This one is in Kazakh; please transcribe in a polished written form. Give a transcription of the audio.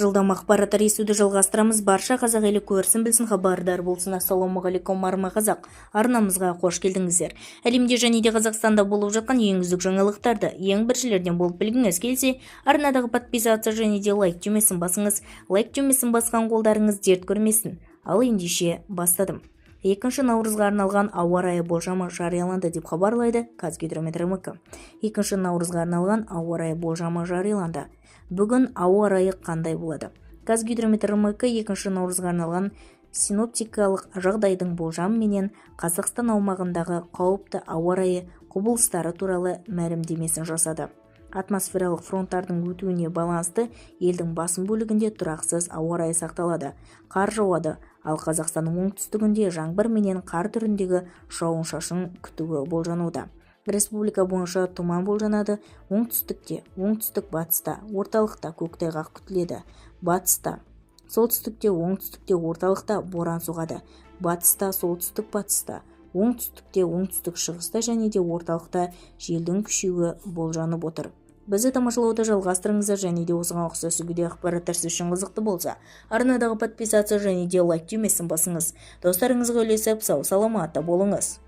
Жылдам ақпараттар естуді жалғастырамыз. Барша қазақ елі көрсін, білсін, хабардар болсын. Ассалаумағалейкум, арма қазақ! Арнамызға қош келдіңіздер! Әлемде және де Қазақстанда болып жатқан ең үздік жаңалықтарды ең біріншілерден болып білгіңіз келсе, арнадағы подписаться және де лайк түймесін басыңыз. Лайк түймесін басқан қолдарыңыз дерт көрмесін. Ал ендеше бастадым. 2 наурызға арналған ауа райы болжамы жарияланды деп хабарлайды Қазгидромет РМК. 2 наурызға арналған ауа райы болжамы жарияланды. Бүгін ауа райы қандай болады? Қазгидромет РМК 2 наурызға арналған синоптикалық жағдайдың болжамы менен Қазақстан аумағындағы қауіпті ауа райы құбылыстары туралы мәлімдемесін жасады. Атмосфералық фронттардың өтуіне байланысты елдің басым бөлігінде тұрақсыз ауа райы сақталады, қар жауады, ал Қазақстанның оңтүстігінде жаңбыр менен қар түріндегі жауын-шашын күтуі болжануда. Республика бойынша тұман болжанады. Оңтүстікте, оңтүстік-батыста, орталықта көктайғақ күтіледі. Батыста, солтүстікте, оңтүстікте, орталықта боран соғады. Батыста, солтүстік-батыста, оңтүстікте, оңтүстік-шығыста және де орталықта желдің күшеюі болжанып отыр. Бізді тамашалауды жалғастырыңыздар және де осыған ұқсас үлгіде ақпараттар сіз үшін қызықты болса, арнадағы подписаться және де лайк түймесін басыңыз. Достарыңызға үлесіп, сау саламатта болыңыз.